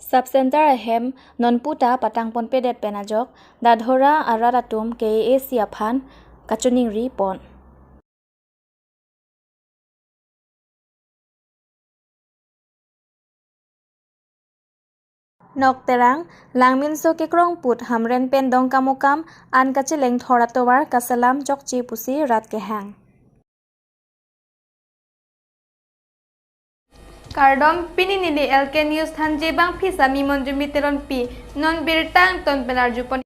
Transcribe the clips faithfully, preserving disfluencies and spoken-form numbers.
Sub center ahem nonpu ta patang ponpedet pen ajok Dadhora arat atum K A A C aphan kachiningri pon. Nok Terang, Langminso kekrong put Hamren pen Dongkamukam an kacheleng thor atovar kaselam chokche pusi rat kehang. Kardom, pini neli L K News thanji bang phi sami Monjumi Teronpi, non birta angton pen arjupon.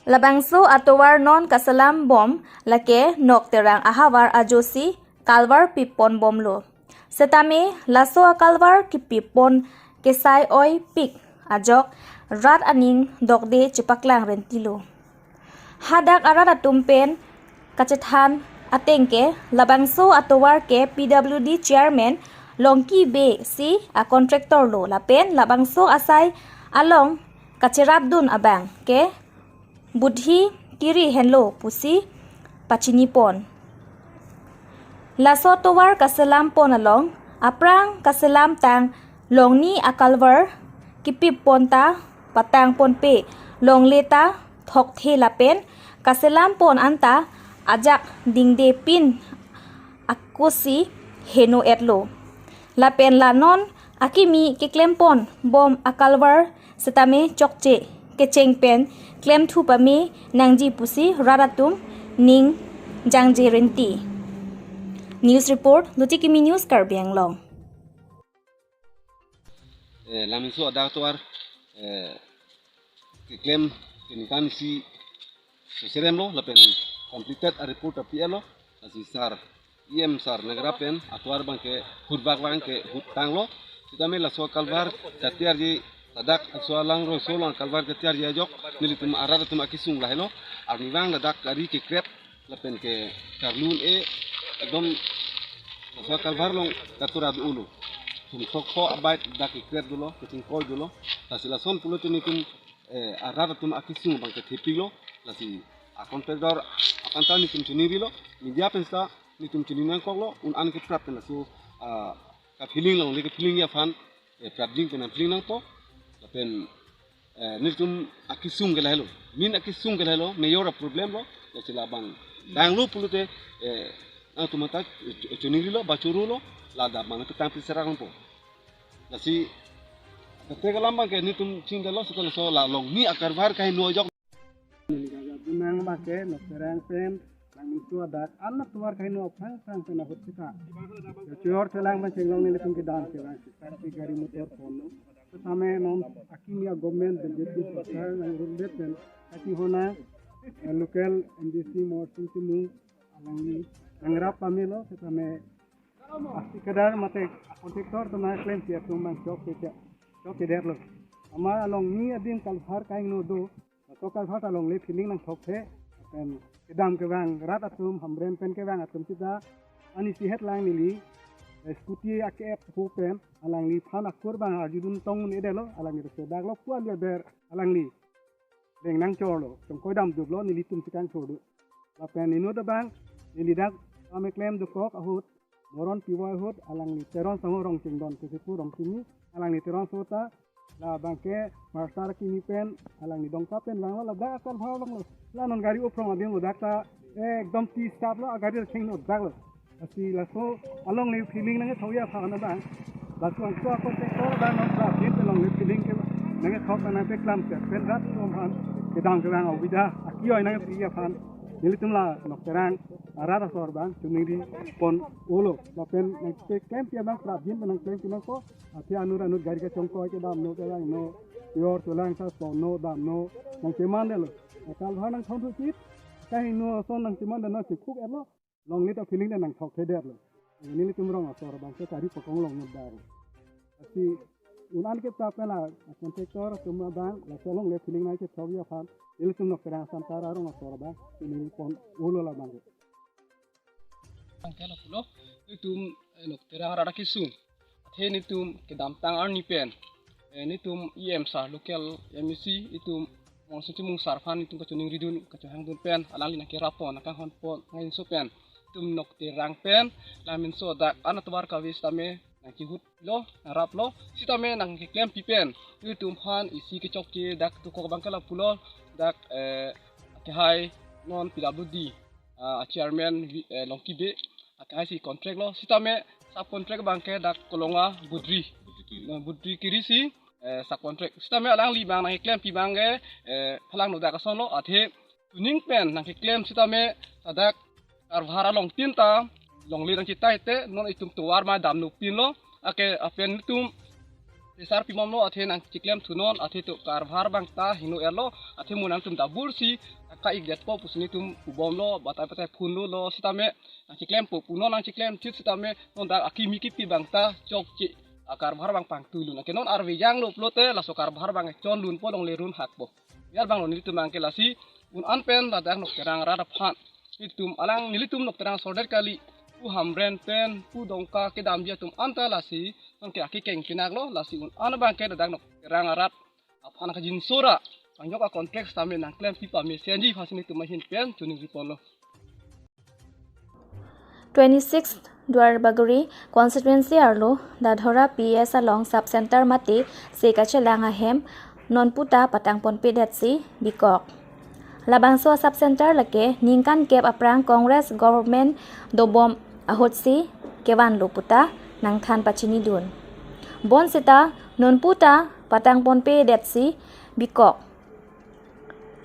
Labangso atovar non kaselam bom lake Nok Terang ahavar ajosi kalvar pipon bomlo. Setame laso akalvar kipipon kesai oi pik ajok rat aning dokde chepaklang rentilo. Hadak arat atum pen kachethan ateng ke labangso atovar ke P W D chairman Longki Bey si a contractor lo lapen labangso asai along kacherapdun abang ke budhi kiri henlo pusi pachini pon. Laso tovar kaselam pon along aphrang kaselam tang longni akalvar kipip pon ta patang ponpe longle ta thokthe lapen kaselam pon anta ajak dingde pin akosi heno etlo. Lapen la non akimi keklem pon bom akalvar setame chokche kecheng pen klemthu pame nangji pusi rat atum ning jangje renti. News report, Luti Kimi News, Karbi Anglong. Eh, Langminso adak tovar, eh, keklem peningkan isi seserem lo, lapen completed a report api lo, lasi sar, E M sar Nangarap pen atovar abang ke hut bak abang ke hut tanglo. Setame laso kalvar katiarji, ladak laso alang rongso along kalvar katiarji ajok nelitum arat atum akesung lahelo. Arnivang ladak gari kekrep lapen ke karlun e ekdom laso kalvar along katura do-olo. Sum sok pho abait dak kekrep dolo, kechingkoi dolo. Lasi lason pulote nelitum, eh, arat atum akesung abang ke thepiklo. Lasi a contractor aphan ta nelitum chiningrilo, media pen ta nelitum chini nangkoklo, un-an keprap pen laso, ah, ka feeling longle ke feeling aphan, eh, prapjin pen feeling nangpo, lapen, eh, nelitum akesung ke lahelo, main akesung ke lahelo, major a problem lo, lasi labang danglo pulote, eh, nangtum ta chiningrilo, ba chorolo, ladak abang petang piserak nangpo. Lasi, kate kalam abang ke nelitum chingdalo, setelah so la longni akalvar kaheno ajok. Neli kaka bunang abang ke Nok Terang pen Langminso adak an atovar kaheno aphrang aphrang pen ahut sita. Chor chelang abang chenglong nelitum kedam kevang sita, si gari motor kono. Setame non akimi a government, B J P sorkar nangrumdet pen kachehona, eh, local M D C Morsing Timung alangli nangrap pamelo, setame a thikadar mate contractor atum nangklemsi atum abang chokche, chokchedetlo. Amat alongni adim kalvar kaheno do, laso kalvar ta longle feeling nangthokthe, pen kedam kevang rat atum Hamren pen kevang atum sita, ani sihet lang neli, eh, scooty ake-ep ho pen, alangliphan akur abang arjudun tong un-edetlo, alangli ta sodaklo pu ali aber alangli deng nangchorlo, chongkoi damduplo, nelitum si kangchor do. Lapen inut abang, neli dak ameklem dokok ahut, Moron Pivoy ahut, alangli Teron Sangho Rongchingdon, Kesipu Rongchini, alangli Teron Sota, labang ke Marsar kimi pen, alangli Dongka pen vanglo, ladak akalvar vanglo. La non gari uprong adim lo dak ta, eh, ekdom ti stop lo, agari chengno daklo. Lasi laso alongle feeling nangkethokji aphan abang. Laso angko ako sektor abang non prapjin pen longle feeling ke nangkethok nangpeklam ke pen rat atum aphan kedam kevang asubidha akioi nangpi aphan nelitum la Nok Terang arat asor abang chiningri pon-olo. Lapen nangkeklempi abang prapjin pen nangklem pinangko. Athe anut anut gari kachongkoi kedamno kevangno, yor chelang ta ponno damno, nangchemandetlo. Akalvar nangthon thuchit, kaheno ason nangchemandetlo, chikhuk-etlo. Longle ta feeling ta nangthokthedetlo. Nelitum rong asor abang ke kari pakong long nudar. Lasi un-an keprap pen la contractor atum abang, laso alongle feeling nangkethokji aphan nelitum Nok Terang Asam Tara rong asor abang chiningri pon-olo labang ke. Abang ke lapulo, itum, eh, Nok Terang arat akesung. Athe nelitum kedamtang arni pen, eh, nelitum E M sar local M A C itum Morsing Timung sar aphan nelitum kachiningridun, kachehangdun pen, alangli nangkerap pon, nangkanghon pon, nangkehingso pen, itum Nok Terang pen Langminso adak an atovar kave setame nangkehutlo, nangraplo, sitame nangkeklempi pen nelitum aphan isi kechokche dak dokok abangke lapulo, dak, eh, akehai non P W D, ah, chairman, eh, Longki Bey, akehai si contract lo, sitame sub contract abangke dak Kolonga Budri, eh, Budri Kiri si, eh, sub contract. Sitame alangli abang nangkeklempi abangke, eh, phalangno dak asonlo, athe chuning pen nangkeklem sitame ladak karbahar along tin ta longle nangchetaite, non itum tovar ma damno pinlo, ake apen itum pressure pibomlo, athe nangcheklem thunon, athe to karbahar abang ta hingno erlo, athe mo nangtum dabur si ka-ikdetpo pusi nelitum pubomlo, batai batai phone lo lo, sitame nangcheklempo punon, nangcheklem chit sitame non dak akimi kipi abang ta chokche, akarbahar abang pangtuilun. Ake non arve janglo pulote laso karbahar abang chonlunpo, longle run hakpo. Biar abang lo nelitum abangke lasi un-an pen ladak Nokterang arat aphan, nelitum alang, nelitum Nokterang sordet kali, pu Hamren pen, pu Dongka kedamji atum anta lasi nonke akekeng pinaklo, lasi un-an abangke ladak Nokterang arat aphan kajinso ra pangjok a-contract sitame nangklempi pamesenji aphansi nelitum ahin pen choningri ponlo. Twenty-sixth Duarbagori constituency arlo Dadhora P S along sub center mate se kachelang ahem nonputa patangponpedetsi bikok. Labangso a-sub center lake ningkan kep aphrang Congress government dobom ahutsi kevanlo puta nangthan pachinidun. Bonseta nonputa patangponpedetsi bikok.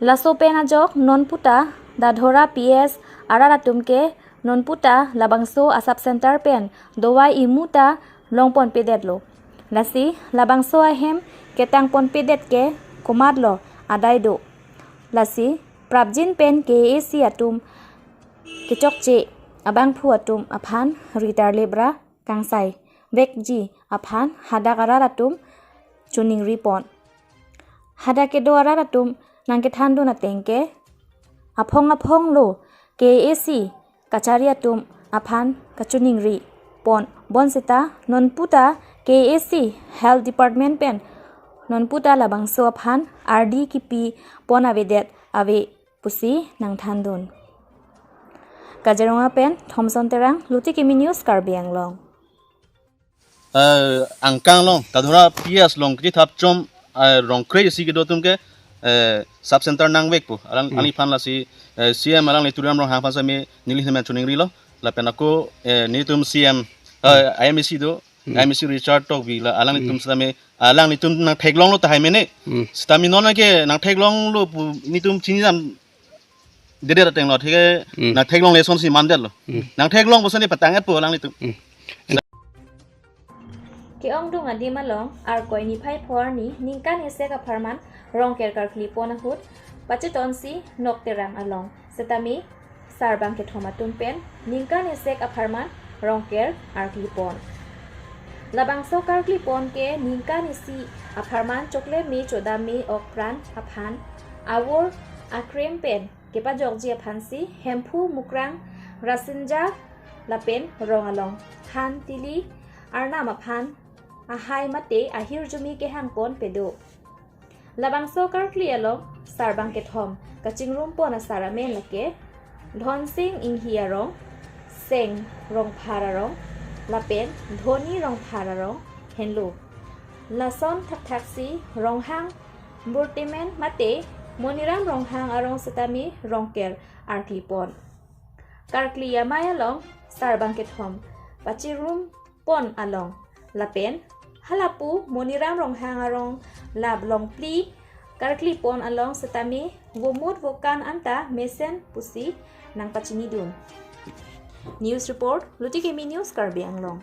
Laso pen ajok nonputa Dadhora P S arat atum ke nonputa labangso a-sub center pen dovai imu ta longponpedetlo. Lasi labangso ahem ketangponpedet ke komatlo adai do. Lasi prapjin pen K A A C atum kechokche abangphu atum aphan ritar lebra kangsai vekji aphan hadak arat atum choningri pon. Hadak kedo arat atum nangkethandun ateng ke aphong aphong lo K A A C kachari atum aphan kachoningri pon. Bonseta nonputa K A A C Health Department pen nonputa labangso aphan ardi kipi pon avedet ave pusi nangthandun. Kaziranga pen Thomson Terang, Luti Kimi News, Karbi Anglong. Eh, angkang along, Dadhora P S along kachethap chom, eh, rong kre-isi kedo atum ke, eh, sub center nangvekpo. Alang, Hmm. alangli aphan lasi, eh, C M alangli Tuliram Ronghang aphan sitame neli ahin pen choningrilo. Lapen ako, eh, nelitum C M, eh, Hmm. I M A C do, Hmm. I M A C Richard Tokbi la alanglitum Hmm. sitame, alanglitum nangtheklonglo tahai mene. Hmm. Sitame non ke nangtheklonglo pu nelitum chinidamdedet ateng lo, thik Hmm. nangtheklongle asonsi mandetlo. Hmm. Nangtheklong pu sani patang-etpo alanglitum. Hmm. Ke-ongdung adim along Arkoi niphai pho arni ningkan isek apharman Rongker karkli pon ahut pachetonsi Nokterang along. Sitame sarbang kethom atum pen ningkan isek apharman Rongker arkli pon. Labangso karkli pon ke ningkan isi apharman chokle me chodam me ok pran aphan avur akrem pen kepajokji aphansi Hemphu, Mukrang, Rasinja lapen rong along han tili arnam aphan ahai mate ahirjume kehang ponpe do. Labangso karkli along sarbang kethom kachingrum pon asar amen lake Dhonsing Inghi arong, Seng Rongphar arong, lapen Dhoni Rongphar arong henlo. Lason thakthaksi Ronghang, Burtimen mate Moniram Ronghang arong sitame Rongker arkli pon. Karkli amei along sarbang kethom pachingrum pon along lapen halapu Moniram Ronghang arong lap longpli karkli pon along sitame vomut vokan anta mesen pusi nangpachinidun. News report, Luti Kimi News, Karbi Anglong.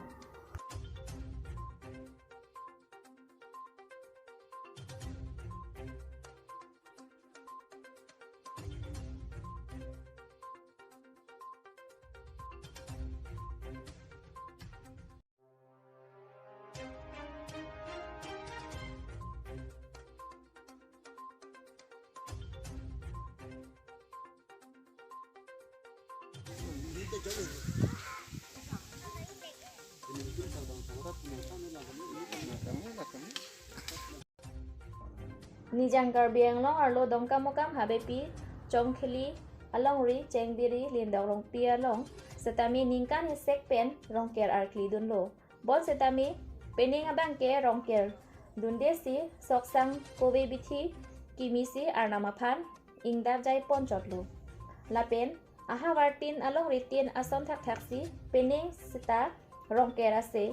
Nijang Karbi Anglong arlo Dongkamukam Habepi Chongkheli alongri Chengbiri Lindok Rongpi along sitame ningkan isek pen Rongker arkli dunlo. Bonsetame penang abangke Rongker dundesi Soksang Kove Bithi kimisi Arnam aphan ingdap jaipon chotlo. Lapen ahavartin alongritin ason thakthaksi penang seta Rongker ase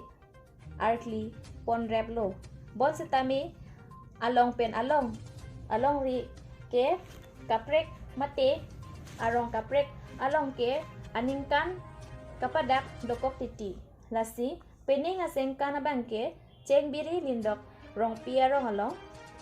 arkli ponreplo. Bonsetame along pen along, alongri ke kaprek mate arong kaprek along ke aningkan kapadak dokok titi. Lasi penang asengkan abangke Chengbiri Lindok Rongpi arong along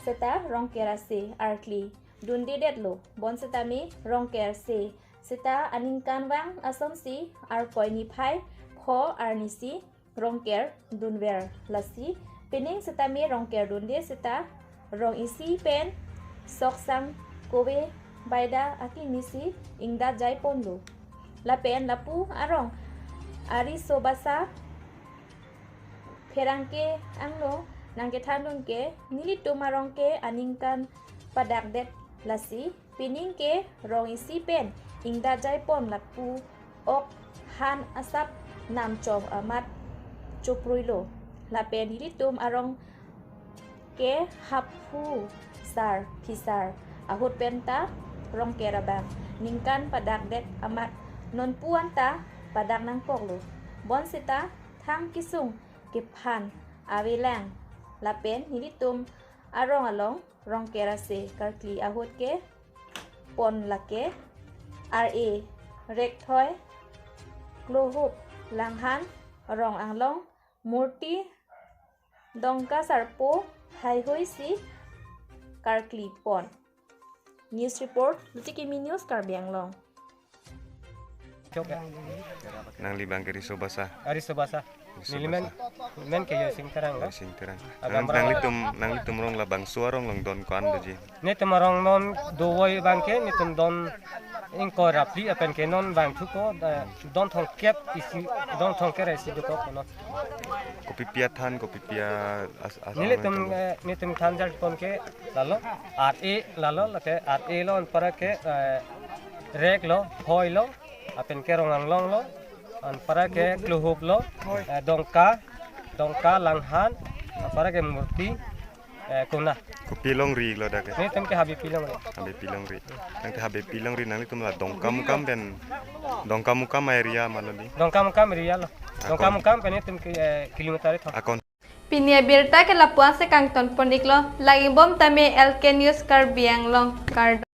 seta Rongker ase arkli dundedetlo. Bonsetame Rongker ase seta aningkanvang asonsi Arkoi niphai pho arnisi Rongker dunver. Lasi penang setame Rongker dunde seta rong isi pen Soksang Kove Baida akimisi ingdap jaiponlo. Lapen lapu arong Arisobasa pherangke angno nangkethandun ke nelitum arong ke aningkan padakdet, lasi penang ke rong isi pen ingdap jaipon lapu ok han asap namchom amat chopruilo. Lapen nelitum arong ke haphu sar phisar ahut penta Rongker abang ningkan padakdet amat nonpu anta padak nangkoklo. Bonseta thang kesung kephan avelang. Lapen nelitum arong along Rongker ase karkli ahut ke pon lake R A, Rekthoi, Klohup, Langhan, Rong Anglong, Murti, Dongka Sarpo, Haihui si karkli pon. News report, Luchikimi News, Karbi Anglong. Chok ya. Nangli abangke Risobasa. Ari Sobasa. Risobasa. Nelimen, men ke Yosing Terang, kan? Yosing Terang. Abang Nang, berapa? Nanglitum, nanglitum arong labangso arong along don ko-an doji? Netum arong non dovoi abangke, netum don ingkoi ra phli apen ke non bang thuko, eh, don thomkep isi, don thomkep ra isi dokok non. Kopi pi athan, kopi pi a-, as-, as-, Nelitum, eh, netum than jarpon ke lalo, R A lalo, lake R A lo, anpara ke, eh, Rek lo, Hoi lo, apen ke Rong Anglong lo, anpara ke Klohup lo, eh, Dongka, Dongka Langhan, anpara ke Murti, eh, Kona. Kopi longri lo dak ke? Netum ke Habepi longri. Habepi longri. Nang ke Habepi longri nanglitum la Dongka Mukam pen, Dongka Mukam area ma lo di? Dongka Mukam area lo. Dongka Akon. Mukam pen netum ke, eh, kilometer ithom. Akon. Pini abirta ke lapu-an si kangtonpon iklo, laging bom tame L K News Karbi Anglong, kardom.